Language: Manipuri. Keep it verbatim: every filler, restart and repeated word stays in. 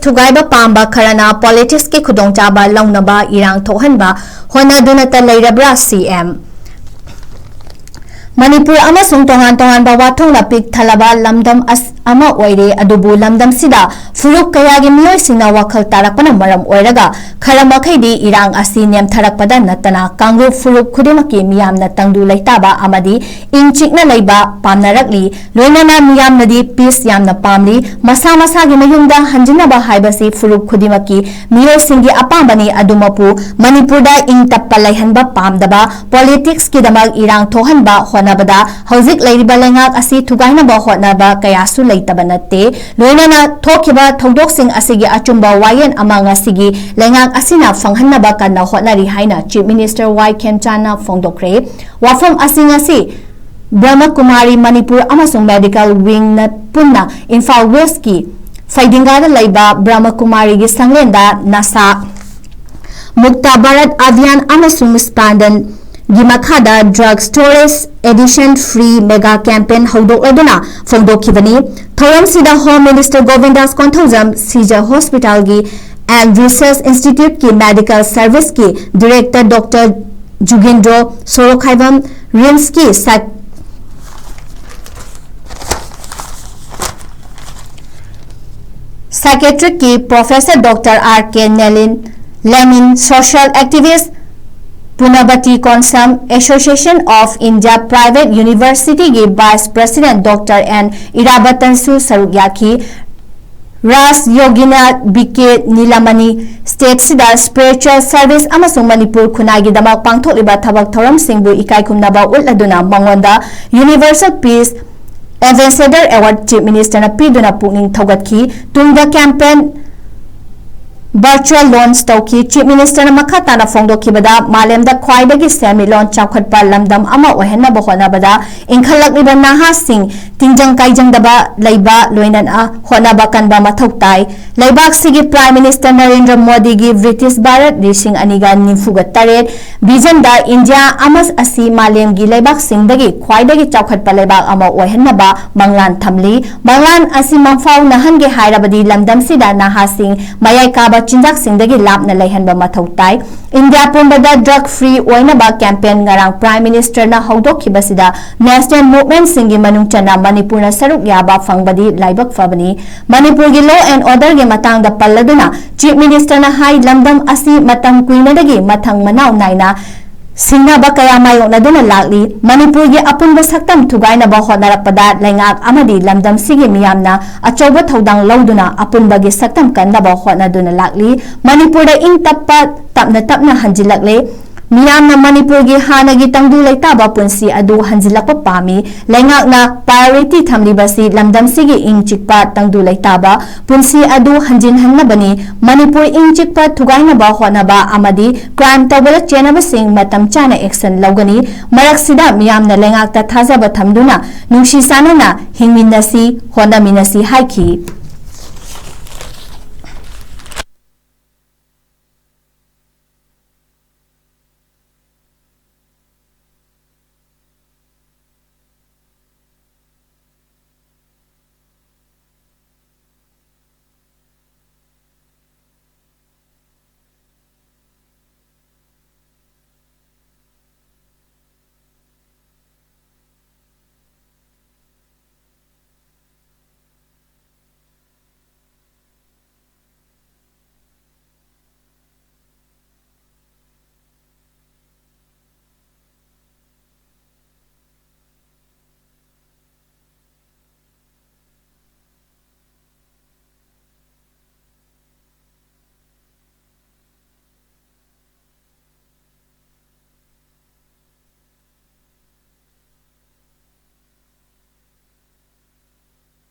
ꯊꯨꯒꯥꯏꯕ ꯄꯥꯝꯕ ꯈꯔꯅ ꯄꯣꯂꯤꯇꯤꯛꯁꯀꯤ ꯈꯨꯗꯣꯡꯆꯥꯕ ꯂꯧꯅꯕ ꯏꯔꯥꯡ ꯊꯣꯛꯍꯟꯕ ꯍꯣꯠꯅꯗꯨꯅꯇ ꯂꯩꯔꯕ꯭ꯔꯥ? ꯁꯤ ꯑꯦꯝ꯫ ꯃꯅꯤꯄꯨꯔ ꯑꯃꯁꯨꯡ ꯇꯣꯉꯥꯟ ꯇꯣꯉꯥꯟꯕ ꯋꯥꯊꯣꯛꯅ ꯄꯤꯛ ꯊꯜꯂꯕ ꯂꯝꯗꯝ ꯑꯁ-, ꯑꯃ ꯑꯣꯏꯔꯦ, ꯑꯗꯨꯕꯨ ꯂꯝꯗꯝꯁꯤꯗ ꯐꯨꯔꯨꯞ ꯀꯌꯥꯒꯤ ꯃꯤꯑꯣꯏꯁꯤꯡꯅ ꯋꯥꯈꯜ ꯇꯥꯔꯛꯄꯅ ꯃꯔꯝ ꯑꯣꯏꯔꯒ ꯈꯔ ꯃꯈꯩꯗꯤ ꯏꯔꯥꯡ ꯑꯁꯤ ꯅꯦꯝꯊꯔꯛꯄꯗ ꯅꯠꯇꯅ ꯀꯥꯡꯂꯨꯞ ꯐꯨꯔꯨꯞ ꯈꯨꯗꯤꯡꯃꯛꯀꯤ ꯃꯤꯌꯥꯝꯅ ꯇꯪꯗꯨ ꯂꯩꯇꯥꯕ ꯑꯃꯗꯤ ꯏꯪ ꯆꯤꯛꯅ ꯂꯩꯕ ꯄꯥꯝꯅꯔꯛꯂꯤ꯫ ꯂꯣꯏꯅꯅ ꯃꯤꯌꯥꯝꯅꯗꯤ ꯄꯤꯁ ꯌꯥꯝꯅ ꯄꯥꯝꯂꯤ꯫ ꯃꯁꯥ ꯃꯁꯥꯒꯤ ꯃꯌꯨꯝꯗ ꯍꯟꯖꯤꯟꯅꯕ ꯍꯥꯏꯕꯁꯤ ꯐꯨꯔꯨꯞ ꯈꯨꯗꯤꯡꯃꯛꯀꯤ ꯃꯤꯑꯣꯏꯁꯤꯡꯒꯤ ꯑꯄꯥꯝꯕꯅꯤ꯫ ꯑꯗꯨꯃꯛꯄꯨ ꯃꯅꯤꯄꯨꯔꯗ ꯏꯪ ꯇꯞꯄ ꯂꯩꯍꯟꯕ ꯄꯥꯝꯗꯕ, ꯄꯣꯂꯤꯇꯤꯛꯁꯀꯤꯗꯃꯛ ꯏꯔꯥꯡ ꯊꯣꯛꯍꯟꯕ ꯍꯣꯠꯅꯕꯗ ꯍꯧꯖꯤꯛ ꯂꯩꯔꯤꯕ ꯂꯩꯉꯥꯛ ꯑꯁꯤ ꯊꯨꯒꯥꯏꯅꯕ ꯍꯣꯠꯅꯕ ꯀꯌꯥꯁꯨ ꯂꯩꯇꯕ ꯅꯠꯇꯦ꯫ ꯂꯣꯏꯅꯅ ꯊꯣꯛꯈꯤꯕ ꯊꯧꯗꯣꯛꯁꯤꯡ ꯑꯁꯤꯒꯤ ꯑꯆꯨꯝꯕ ꯋꯥꯌꯦꯜ ꯑꯃ ꯉꯁꯤꯒꯤ ꯂꯩꯉꯥꯛ ꯑꯁꯤꯅ ꯐꯪꯍꯟꯅꯕ ꯀꯟꯅ ꯍꯣꯠꯅꯔꯤ ꯍꯥꯏꯅ ꯆꯤꯐ ꯃꯤꯅꯤꯁꯇꯔ ꯋꯥꯏ ꯈꯦꯝꯆꯥꯟꯅ ꯐꯣꯡꯗꯣꯛꯈ꯭ꯔꯦ꯫ ꯋꯥꯐꯝ ꯑꯁꯤꯡ ꯑꯁꯤ ꯕ꯭ꯔꯍꯃꯀꯨꯃꯥꯔꯤ ꯃꯅꯤꯄꯨꯔ ꯑꯃꯁꯨꯡ ꯃꯦꯗꯤꯀꯦꯜ ꯋꯤꯡꯅ ꯄꯨꯟꯅ ꯏꯝꯐꯥꯜ ꯋꯦꯁꯀꯤ ꯐꯩꯗꯤꯡꯒꯥꯗ ꯂꯩꯕ ꯕ꯭ꯔꯍꯃꯀꯨꯃꯥꯔꯤꯒꯤ ꯁꯪꯂꯦꯟꯗ ꯅꯁꯥ ꯃꯨꯛꯇ ꯚꯥꯔꯠ ꯑꯚꯤꯌꯥꯟ ꯑꯃꯁꯨꯡ ꯁ꯭ꯄꯥꯟꯗꯟꯒꯤ ꯃꯈꯥꯗ drug storage addiction free mega campaign ꯍꯧꯗꯣꯛꯂꯗꯨꯅ ꯐꯣꯡꯗꯣꯛꯈꯤꯕꯅꯤ꯫ ꯊꯧꯔꯝꯁꯤꯗ ꯍꯣꯝ ꯃꯤꯅꯤꯁꯇꯔ ꯒꯣꯕꯤꯟꯗꯥꯁ ꯀꯣꯟꯊꯧꯖꯝ, ꯁꯤꯖ ꯍꯣꯁꯄꯤꯇꯥꯜꯒꯤ ꯑꯦꯟ ꯔꯤꯁꯔꯆ ꯏꯟꯁꯇꯤꯇ꯭ꯌꯨꯠꯀꯤ ꯃꯦꯗꯤꯀꯦꯜ ꯁꯔꯚꯤꯁꯀꯤ ꯗꯤꯔꯦꯛꯇꯔ ꯗꯣꯛꯇꯔ ꯖꯨꯒꯦꯟꯗ꯭ꯔꯣ ꯁꯣꯔꯣꯈꯥꯏꯕꯝ, ꯔꯤꯝꯁꯀꯤ ꯁꯥꯏ-, ꯁꯥꯏꯀꯦꯇ꯭ꯔꯤꯛꯀꯤ professor doctor R K Nelin, Lemin, social activist, Punabati Konsam, association of India private ꯌꯨꯅꯤꯚꯔꯁꯤꯇꯤꯒꯤ ꯚꯥꯏꯁ ꯄ꯭ꯔꯦꯁꯤꯗꯦꯟꯠ ꯗꯣꯛꯇꯔ ꯑꯦꯟ ꯏꯔꯥꯕꯇꯟꯁꯨ ꯁꯔꯨꯛ ꯌꯥꯈꯤ꯫ ꯔꯥꯖ ꯌꯣꯒꯤꯅꯥ ꯕꯤ ꯀꯦ ꯅꯤꯂꯃꯅꯤ ꯁ꯭ꯇꯦꯠꯁꯤꯗ ꯁ꯭ꯄꯤꯔꯤꯆꯨꯋꯦꯜ ꯁꯔꯚꯤꯁ ꯑꯃꯁꯨꯡ ꯃꯅꯤꯄꯨꯔ ꯈꯨꯟꯅꯥꯏꯒꯤꯗꯃꯛ ꯄꯥꯡꯊꯣꯛꯂꯤꯕ ꯊꯕꯛ ꯊꯧꯔꯝꯁꯤꯡꯕꯨ ꯏꯀꯥꯏ ꯈꯨꯝꯅꯕ ꯎꯠꯂꯗꯨꯅ ꯃꯉꯣꯟꯗ universal peace ambassador award chief ꯃꯤꯅꯤꯁꯇꯔꯅ ꯄꯤꯗꯨꯅ ꯄꯨꯛꯅꯤꯡ ꯊꯧꯒꯠꯈꯤ꯫ ꯇꯨꯡꯗ ꯀꯦꯝꯄꯦꯟ virtual launch ꯇꯧꯈꯤ꯫ Chief Minister ꯅ ꯃꯈꯥ ꯇꯥꯅ ꯐꯣꯡꯗꯣꯛꯈꯤꯕꯗ, ꯃꯥꯂꯦꯝꯗ ꯈ꯭ꯋꯥꯏꯗꯒꯤ ꯁꯦꯟꯃꯤꯠꯂꯣꯟ ꯆꯥꯎꯈꯠꯄ ꯂꯝꯗꯝ ꯑꯃ ꯑꯣꯏꯍꯟꯅꯕ ꯍꯣꯠꯅꯕꯗ ꯏꯟꯈꯠꯂꯛꯂꯤꯕ ꯅꯍꯥꯁꯤꯡ ꯇꯤꯡꯖꯪ ꯀꯥꯏꯖꯪꯗꯕ ꯂꯩꯕ ꯂꯣꯏꯅꯅ ꯍꯣꯠꯅꯕ ꯀꯟꯕ ꯃꯊꯧ ꯇꯥꯏ꯫ ꯂꯩꯕꯥꯛꯁꯤꯒꯤ Prime Minister ꯅꯔꯦꯟꯗ꯭ꯔ ꯃꯣꯗꯤꯒꯤ ꯕ꯭ꯔꯤꯇꯤꯁ ꯚꯥꯔꯠ ꯂꯤꯁꯤꯡ ꯑꯅꯤꯒ ꯅꯤꯐꯨꯒ ꯇꯔꯦꯠ vision ꯗ ꯏꯟꯗꯤꯌꯥ ꯑꯃ ꯑꯁꯤ ꯃꯥꯂꯦꯝꯒꯤ ꯂꯩꯕꯥꯛꯁꯤꯡꯗꯒꯤ ꯈ꯭ꯋꯥꯏꯗꯒꯤ ꯆꯥꯎꯈꯠꯄ ꯂꯩꯕꯥꯛ ꯑꯃ ꯑꯣꯏꯍꯟꯅꯕ ꯃꯪꯂꯥꯟ ꯊꯝꯂꯤ꯫ ꯃꯪꯂꯥꯟ ꯑꯁꯤ ꯃꯪꯐꯥꯎꯅꯍꯟꯒꯦ ꯍꯥꯏꯔꯕꯗꯤ ꯂꯝꯗꯝꯁꯤꯗ ꯅꯍꯥꯁꯤꯡ ꯃꯌꯥꯏ ꯀꯥꯕ ꯆꯤꯟꯖꯥꯛꯁꯤꯡꯗꯒꯤ ꯂꯥꯞꯅ ꯂꯩꯍꯟꯕ ꯃꯊꯧ ꯇꯥꯏ꯫ ꯏꯟꯗꯤꯌꯥ ꯄꯨꯝꯕꯗ drug free ꯑꯣꯏꯅꯕ campaign ꯉꯔꯥꯡ Prime Minister ꯅ ꯍꯧꯗꯣꯛꯈꯤꯕꯁꯤꯗ national movement ꯁꯤꯡꯒꯤ ꯃꯅꯨꯡ ꯆꯟꯅ ꯃꯅꯤꯄꯨꯔꯅ ꯁꯔꯨꯛ ꯌꯥꯕ ꯐꯪꯕꯗꯤ ꯂꯥꯏꯕꯛ ꯐꯕꯅꯤ꯫ ꯃꯅꯤꯄꯨꯔꯒꯤ law and order ꯒꯤ ꯃꯇꯥꯡꯗ ꯄꯜꯂꯗꯨꯅ Chief Minister ꯅ ꯍꯥꯏ, ꯂꯝꯗꯝ ꯑꯁꯤ ꯃꯇꯝ ꯀꯨꯏꯅꯗꯒꯤ ꯃꯊꯪ ꯃꯅꯥꯎ ꯅꯥꯏꯅ ꯁꯤꯡꯅꯕ ꯀꯌꯥ ꯃꯥꯌꯣꯛꯅꯗꯨꯅ ꯂꯥꯛꯂꯤ꯫ ꯃꯅꯤꯄꯨꯔꯒꯤ ꯑꯄꯨꯟꯕ ꯁꯛꯇꯝ ꯊꯨꯒꯥꯏꯅꯕ ꯍꯣꯠꯅꯔꯛꯄꯗ ꯂꯩꯉꯥꯛ ꯑꯃꯗꯤ ꯂꯝꯗꯝꯁꯤꯒꯤ ꯃꯤꯌꯥꯝꯅ ꯑꯆꯧꯕ ꯊꯧꯗꯥꯡ ꯂꯧꯗꯨꯅ ꯑꯄꯨꯟꯕꯒꯤ ꯁꯛꯇꯝ ꯀꯟꯅꯕ ꯍꯣꯠꯅꯗꯨꯅ ꯂꯥꯛꯂꯤ꯫ ꯃꯅꯤꯄꯨꯔꯗ ꯏꯪ ꯇꯞꯄ ꯇꯞꯅ ꯇꯞꯅ ꯍꯟꯖꯤꯜꯂꯛꯂꯦ꯫ ꯃꯤꯌꯥꯝꯅ ꯃꯅꯤꯄꯨꯔꯒꯤ ꯍꯥꯟꯅꯒꯤ ꯇꯪꯗꯨ ꯂꯩꯇꯥꯕ ꯄꯨꯟꯁꯤ ꯑꯗꯨ ꯍꯟꯖꯤꯜꯂꯛꯄ ꯄꯥꯝꯃꯤ꯫ ꯂꯩꯉꯥꯛꯅ priority ꯊꯝꯂꯤꯕꯁꯤ ꯂꯝꯗꯝꯁꯤꯒꯤ ꯏꯪ ꯆꯤꯛꯄ ꯇꯪꯗꯨ ꯂꯩꯇꯥꯕ ꯄꯨꯟꯁꯤ ꯑꯗꯨ ꯍꯟꯖꯤꯟꯍꯟꯅꯕꯅꯤ꯫ ꯃꯅꯤꯄꯨꯔ ꯏꯪ ꯆꯤꯛꯄ ꯊꯨꯒꯥꯏꯅꯕ ꯍꯣꯠꯅꯕ ꯑꯃꯗꯤ crime ꯇꯧꯕꯗ ꯆꯦꯟꯅꯕꯁꯤꯡ ꯃꯇꯝ ꯆꯥꯅ action ꯂꯧꯒꯅꯤ꯫ ꯃꯔꯛꯁꯤꯗ ꯃꯤꯌꯥꯝꯅ ꯂꯩꯉꯥꯛꯇ ꯊꯥꯖꯕ ꯊꯝꯗꯨꯅ ꯅꯨꯡꯁꯤ ꯆꯥꯟꯅꯅ ꯍꯤꯡꯃꯤꯟꯅꯁꯤ, ꯍꯣꯠꯅꯃꯤꯟꯅꯁꯤ ꯍꯥꯏꯈꯤ꯫